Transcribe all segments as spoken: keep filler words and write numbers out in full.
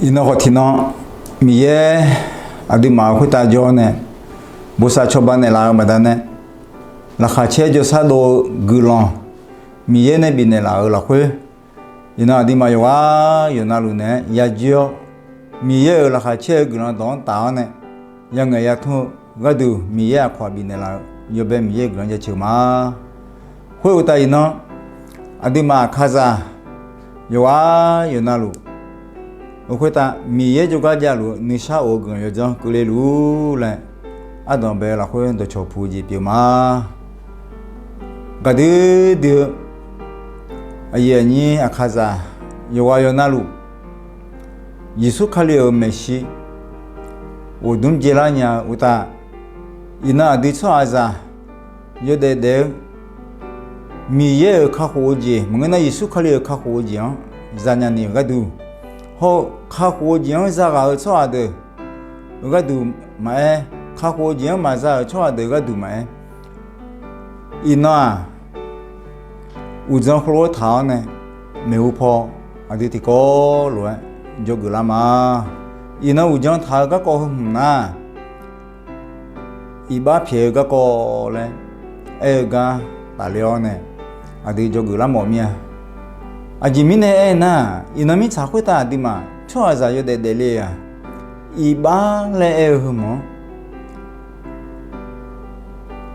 Iqnan khawf tiqnan, Miqyaer aqduimaf-euq khoertav jawr-awr nae, bosav cawba naeqlaf-eu baqdanae, laqkhaq caer jawrshar dov-eu guiqlanq, Miqyaer nae bifnaeq laf-euq lafkhoer, iqnan aqduimaf yawqghaq yawqnavluf naeq-aer yajoer-awr, Miqyaer-euq laqkhaq caer-eu guiqlanq dawq-anr taf-awr nae, yangaeq yatmr-eu gharduq Miqyaer aqkawq-aq bifnaeq laf-eu yawbae Miqyaer-euq guiqlanq jaceuq ma. Khoeruqtaf iqnan, aqduimaf aqkaqzaq yawqghaq yawqnavluf khoertav Miqyaer jawrgar javluf-eu nuishar of-eu guiqlanq yawdzanr keuvle luf-ur laer, ardanq bae-eu lafkhoer dawqcawq puq-eu jeq pyeuf ma. Gaqdui dui-eu aqyuif aqnyir aqkaqzaq yawqghaq yawqnavluf, Yeqsur Kali-euq maeqshi ghofdmr jaelar nya-eu uqtaf, iqnan aqdui tsawrhaqzaq yawdaef daef-eu Miqyaer-euq kakhof-eu jeq maqngeur nar, Yeqsur Kali-euq kakhof-eu jeq-anr zanya ni-euq gharduq, hawr-eu kakhof-eu jeq-anr zaghaq-eu tsawrhaq deuq-eu gharduq maqaer, kakhof-eu jeq-anr maqza-euq tsawrhaq deuq-eu gharduq maqaer, iqnan-aq, uqdzan khoerlof-aer taq-awr nae, maeqhu paw aqdui tiqkawv lof-aer dzawgeuf lar ma. Iqnan uqdzan taq-eu garkawv heu hmq nar, iqbax pyaeq-eu garkawv laer aer-eu gar tafler-awr nae, aqdui dzawgeuf lar mawf mir-a. Aqjeq mirnae aernar, iqnan mirtsaq khoertav aqduimaf tsawrhaqzaq yawdaef daefle-aq, iqbax laer aer-eu heu hmq-anr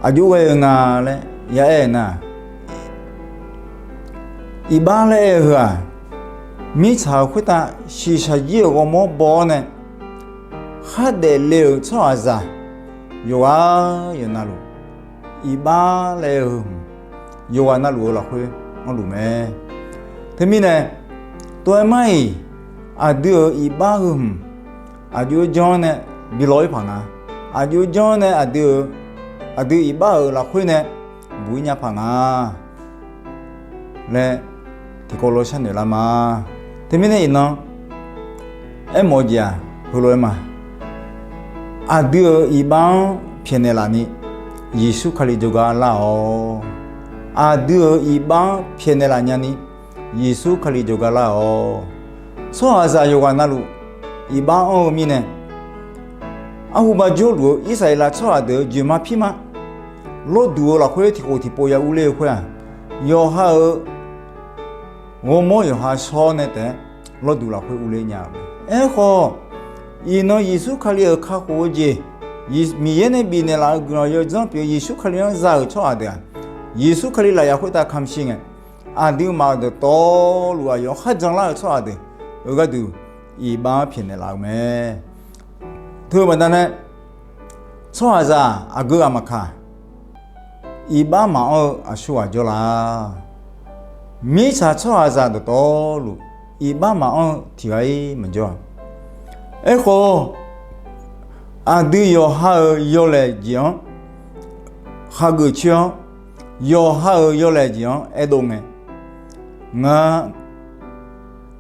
aqjox ghae-eu nga laer ya aer-eu nar, iqbax laer aer-eu heu-aq, mirtsaq-euq khoertav shiqshaq jir-euq ghawrmawr baw-awr nae khardaef le-euq tsawrhaqzaq yawqghaq yawqnavluf, iqbax laer aer-eu heu hmq yawqghaq navluf-eu lafkhoer anrluf mae. Teumirnae, tov-aer mar-iq, aqdui-euq iqbax heu hmq aqjox janr nae bi law-ir paq nga. Aqjox janr nae aqdui-euq, aqdui iqbax-euq lafkhoer nae buq-ir nya paq nga laer tiqkawv lof sharnoeq lar ma. Teumirnae iqnan aermawf-eu jeq-aq heulof-aer ma. Aqdui-euq iqbax-anr pyaeqnaeq laf ni Yeqsur Kali jawrgar lar-awq. Aqdui-euq iqbax-anr pyaeqnaeq laf nya ni Yeqsur Kali jawrgar lar-awq. Tsawrhaqzaq yawqghaq navluf iqbax anr-eu mirnae, arhuba jawrluf-eu Irsaqleqlav tsawrhaq deuq-euq joeqma pirma lawrduq-eu lafkhoer tiqkhof tiqpov ya urler-eu khoer-aq, yawqha-euq ghawrmawr yawqha shawr nae taef-aer lawrduq lafkhoer urler nya-eu mae. Aerkhawf, iqnan Yeqsur Kali-euq kakhof-eu jeq, Miqyaer nae bifnaeq laf-eu guiqlanq yawdzanr pyeuf-eu Yeqsur Kali-anr za-euq tsawrhaq deuq-aq, Yeqsur Kali lafyaq khoertav kamq shir ngae, aqduimaf-euq dawqtawvluf aqyawf-anr kharjan lar-eu tsawrhaq deuq-eu gharduq iqbax-anr pyaeqnaeq laf-eu mae. Teu-eu baqdanae, tsawrhaqzaq aqgeu ghaq maqkaq, iqbax maqanr-eu aqsurghaq jawrla. Mirtsaq tsawrhaqzaq dawqtawvluf iqbax maqanr-eu tiq ghaq-ir maqjawr-a. Aerkhawf, aqdui yawqha-euq yawlaeq jeq-anr khageuf coer-awr, yawqha-euq yawlaeq jeq-anr aerdov ngae, ngar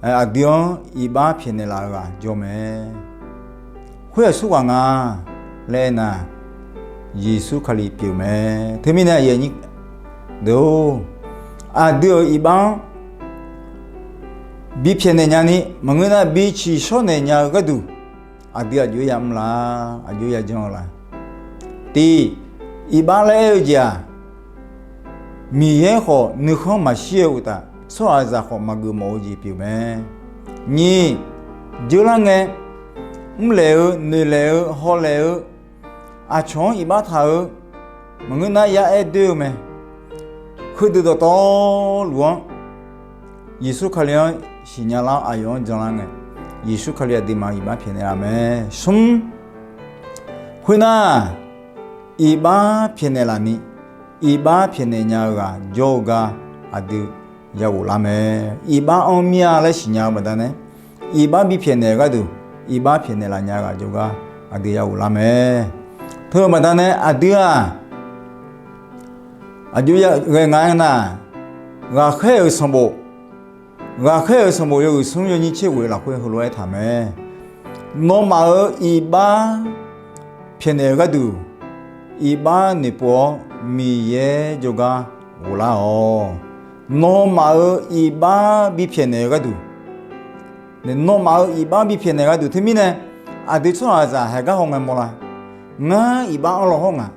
aqdui-anr iqbax pyaeqnaeq laf-eu ghaq jawr mae. Khoer aqsurghaq nga laer aernar, Yeqsur Kali pyeuf mae. Teumirnae aqyuif aqnyir deuq-or, aqdui-euq iqbax-anr bi pyaeqnaeq nyani maqngeur nar, bi ciqshawr naeq nya-eu gharduq aqdui aqjox-aer yamr la, aqjox-aer yajanr-eu la. Tiq, iqbax laer aer-eu jeq-aq, Miqyaer khawf nuikhanr maqshir-eu uqtaf, tsawrhaqzaq khawf maqgeuf mawf-eu jeq pyeuf mae. Nyiq, jeular ngae, mrlaeq-eu, noeqlaeq-eu, hawlaeq-eu, aqcawq-anr iqbax taq-eu, maqngeur nar yar aer doer-eu mae. Heudeuq dawqtawvluf-anr Yeqsur Kali-anr siqnya lar-awr aqyawf-anr janlar ngae, Yeqsur Kali aqduimaf-anr iqbax pyaeqnaeq-a mae. Smr, khoernar, iqbax pyaeqnaeq laf ni, iqbax pyaeqnaeq nya-eu ghaq jawr-eu gar aqdui yaghof lar mae. Iqbax anr mir-a laer siqnya-eu baqdanae, iqbax bi pyaeqnaeq-eu gharduq, iqbax pyaeqnaeq laf nya-eu ghaq jawrgar aqdui yaghof lar mae. Teu-eu baqdanae aqdui-aq, aqjox ghae nga aernar, ghaqkhaer-euq sanqbof, ghaqkhaer-euq sanqbof yawhuiq smr yawnyir tser ghof-eu lafkhoer heulof-aer aertaq mae. Nawmaf-euq iqbax pyaeqnaeq-eu gharduq, iqbax noeqpov-awr Miqyaer jawrgar ghoflar-awq. Nawmaf-euq iqbax bi pyaeqnaeq-eu gharduq, Nawmaf-euq iqbax bipyaeqnaeq gharduq teumirnae, aqdui tsawrhaqzaq haeq gar hawngae mawrlar. Ngar iqbax anr law hawr nga,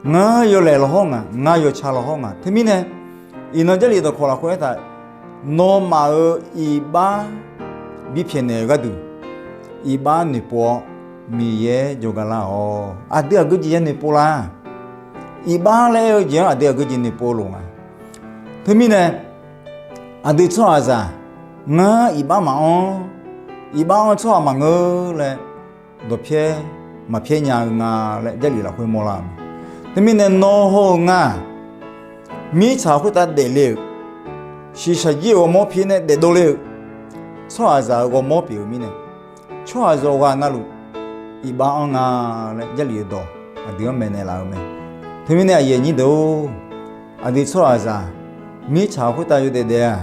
ngar yawlaeq law hawr nga, ngar yawca law hawr nga. Teumirnae, iqnan Jarlif dawqkawq lafkhoer aertaq, nawmaf-euq iqbax bipyaeqnaeq-eu gharduq, iqbax noeqpov-awr Miqyaer jawrgar lar-awq. Aqdui aqgeujeq ya noeqpov lar. Iqbax laer aer-eu jeq-anr aqdui aqgeujeq noeqpov loq nga. Teumirnae, aqdui tsawrhaqzaq, ngar iqbax maqanr, iqbax anr tsawrhaq maqngeur laer dawqpyaer maqpyaer nya-eu nga laer Jarlif lafkhoer mawrlar-eu mae. Teumirnae nawr hawr-eu ngar-aq, mirtsaq khoertav daefle-euq, shiqshaq jir-euq ghawrmawr pir nae daefdov le-euq, tsawrhaqzaq-euq ghawrmawr pyeuf-eu mirnae, tsawrhaqzaq ghaq navluf iqbax anr nga laer Jarlif-eu dawq aqdui-anr maeqnaeq laf-eu mae. Teumirnae aqyuif aqnyir deuq-or, aqdui tsawrhaqzaq mirtsaq khoertav yawdaef daef-aq,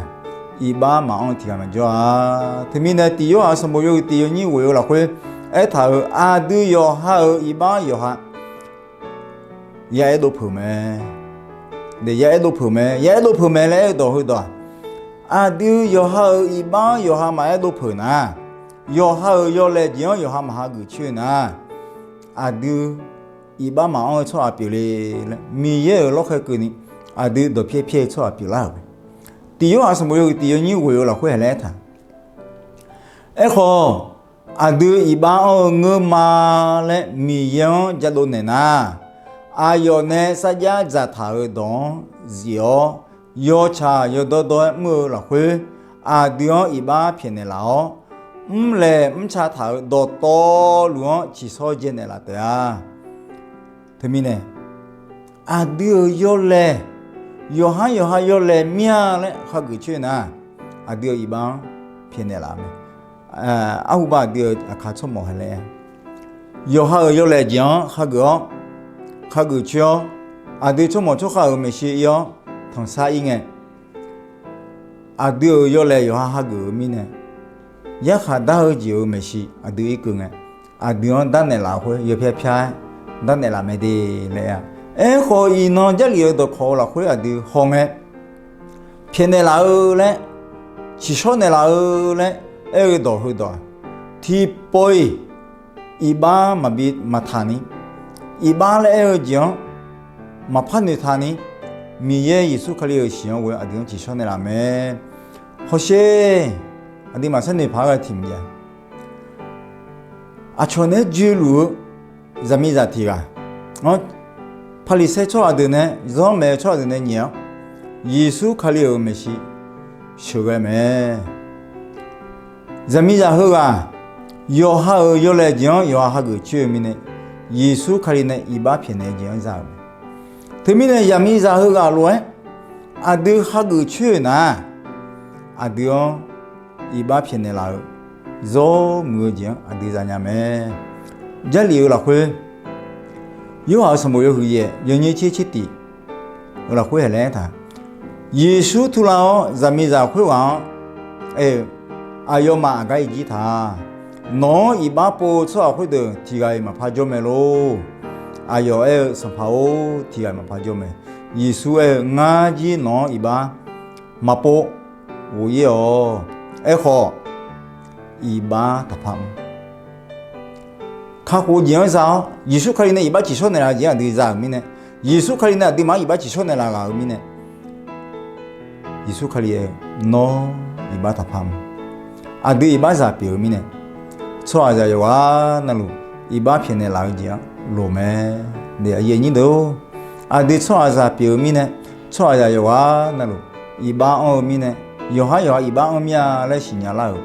iqbax maqanr tiq ghaq maqjawr-a. Teumirnae Tiq Yorhaq sanqbof yawhuiq tiq yawnyir ghoeq-eu lafkhoer aertaq-euq aqdui yawqha-euq iqbax yawqha ya aerdov peuq mae. Daef ya aerdov peuq mae, ya aerdov peuq mae laer aer-eu dawq heudawq-aq, aqdui yawqha-euq iqbax-anr yawqha maqaerdov peuq nar, yawqha-euq yawlaeq jeq-anr yawqha maqhageuf coer-eu nar, aqdui iqbax maqanr-eu tsawrhaq pyeufle laer Miqyaer-euq lawrkhaer keuvni aqdui dawqpyaer pyaer-eu tsawrhaq pyeuflar-euq mae. Tiq Yorhaq sanqbof yawhuiq tiq yawnyir ghoeq-eu lafkhoer haeq laer aertaq. Aerkhawf, aqdui iqbax anr-eu ngeur ma laer Miqyaer-anr jadov naeq nar, aqyawf nae sarjax dzaqtaq-euq dawq-anr zif-awr, yawtsaq yawdawr dawr-aer mr-eu lafkhoer, aqdui-anr iqbax pyaeqnaeq laf-awr, mrlaeq mrca taq-euq dawqtawvluf-anr ciqshawr jaev naeqlaf taef-a. Teumirnae, aqdui-euq yawlaeq, yawqhar yawqha yawlaeq mir-a laer hageuf coer nar, aqdui-euq iqbax-anr pyaeqnaeq laf-eu mae. Arhuba aqdui-euq aqkaq tsawrmawq haeq laer, yawqha-euq yawlaeq jeq-anr hageuf-awr, hageuf coer-awr, aqdui tsawrmawq tsawrkhav-euq maeqshi ir-awr tanqsar ir ngae, aqdui-euq yawlaeq yawqha hageuf-eu mirnae, yarkhaq dar-eu jeq-euq maeqshi aqdui irkeuv ngae, aqdui-anr darnaeq laf-eu khoer yawpyar pyar-aer darnaeq laf mae de laer-a. Aerkhawf, iqnan Jarlif-euq dawqkawq-eu lafkhoer aqdui hawngae pyaeqnaeq laf-eu laer, ciqshawr naeqlaf-eu laer aer-eu dawq heudawq-aq, tiqpawf-iq iqbax maqbi maqtaq ni, iqbax laer aer-eu jeq-anr maqpar noeqtaq ni, Miqyaer Yeqsur Kali-euq shiq-anr ghoe aqdui-anr ciqshawr naeqlaf mae. Hawsher, aqduimaf sharnoeq paq-aer ghae tiq mq jav. Aqcawq naeq-aer joeluf-eu zaqmiqzaq tiq ghaq-anr, Paqliqsaer tsawrhaq deuq nae, zanrmaeq-eu tsawrhaq deuq nae nyaef-awr, Yeqsur Kali-euq maeqshi sheuqghae mae. Zaqmiqzaq heughaq, yawqha-euq yawlaeq jeq-anr yawqha hageuf coer-eu mirnae, Yeqsur Kali nae iqbax pyaeqnaeq-eu jeq-anr za-euq mae. Teumirnae zaqmiqzaq heughaq lof-aer aqdui hageuf coer-euq nar, aqdui-anr iqbax pyaeqnaeq laf-eu zawr muiq-eu jeq-anr aqdui zanya mae. Jarlif-eu lafkhoer, Yorhaq-euq sanqbof yawhuiq yaef yawnyir tser tser tiq-eu lafkhoer haeq laer aertaq, Yeqsur turlav-awr zaqmiqzaq khoerghaq-anr aer-eu, Aqyawfmaf aqgar irjir taq. Nawq-anr iqbax pov-eu tsawrhaq khoerdeuq tiq ghaq-iq maqpar jawr mae lor. Aqyawf aer-eu, Sanqpaq-or, tiq ghaq-iq maqpar jawr mae. Yeqsur aer-eu, Ngar jir nawq-anr iqbax maqpov ghof-ir-awq. Aerkhawf, iqbax taqpar mr. Kakhof jeq-anr za-awr, Yeqsur Kali nae iqbax ciqshawr naeqlaf-eu jeq-anr aqdui za-euq mirnae, Yeqsur Kali nae aqduimaf-anr iqbax ciqshawr naeqlaf ghaq-euq mirnae, Yeqsur Kali aer-eu, Nawr iqbax taqpar mr. Aqdui iqbaxzaq pyeuf-eu mirnae, tsawrhaqzaq yawqghaq navluf iqbax pyaeqnaeq laf-eu jeq-anr loq mae. Aqyuif aqnyir deuq-or, aqdui tsawrhaqzaq pyeuf-eu mirnae, tsawrhaqzaq yawqghaq navluf iqbax anr-eu mirnae, yawqhar yawqha iqbax anr mir-a laer siqnya lar-euq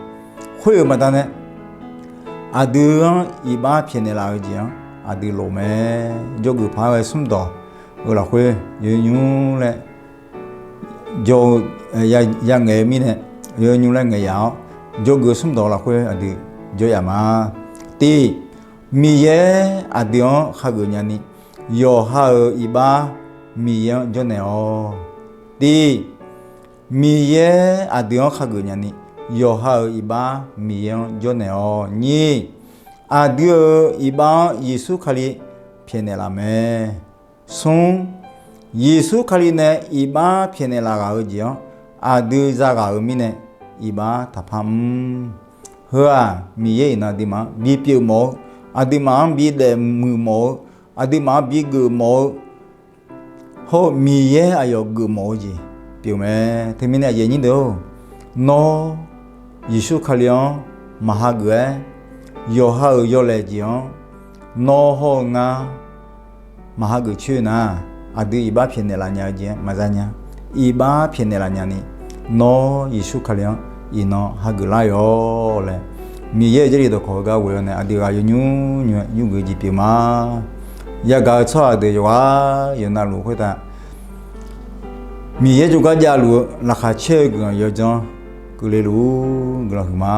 khoer-euq baqdanae, aqdui-anr iqbax pyaeqnaeq laf-eu jeq-anr aqdui loq mae. Jawrgeuf paq-aer ghae smr dawq-eu lafkhoer yawnymr laer jawr-eu, ya ngaeq-eu mirnae, yawnymr laer ngaeq yaf-awr, jawrgeuf smr dawq-eu lafkhoer aqdui jawr yaf ma. Tiq, Miqyaer aqdui-anr hageuf nyani, yawqha-euq iqbax Miqyaer-anr jawrnaeq-awq. Tiq, Miqyaer aqdui-anr hageuf nyani, yawqha-euq iqbax Miqyaer-anr jawrnaeq-awq. Nyir, aqdui-euq iqbax-anr Yeqsur Kali pyaeqnaeq laf mae. Smr, Yeqsur Kali nae iqbax pyaeqnaeq laf ghaq-eu jeq-anr aqdui za ghaq-euq mirnae, iqbax taqpar mr. Heu-aq, Miqyaer iqnan aqduimaf-anr bipyeuf mawf-eu, aqduimaf-anr bidaef muiq mawf-eu, aqduimaf-anr bigeuf mawf-eu, hawr-eu Miqyaer aqyawf geufmawf-eu jeq pyeuf mae. Teumirnae aqyuif aqnyir deuq-or, nawr Yeqsur Kali-anr maq hageuf-aer, yawqha-euq yawlaeq jeq-anr nawr hawr-eu ngar maq hageuf coer nar, aqdui iqbax pyaeqnaeq laf nya-eu jeq-anr maqza nya. Iqbax pyaeqnaeq laf nyani, nawr Yeqsur Kali-anr iqnan hageuf lar-awq laer, Miqyaer-euq Jarlif dawqkawq heugar ghoe-awr nae aqdui ghaq yawnymr nymr-aer nymr geuf-eu jeq pyeuf ma. Yagaq-eu tsawrhaq deuq yawqghaq yawqnavluf khoertav Miqyaer jawrgar javluf-eu laqkhaq caer-eu guiqlanq yawdzanr keuvle luf-ur guiqlanq huiqma.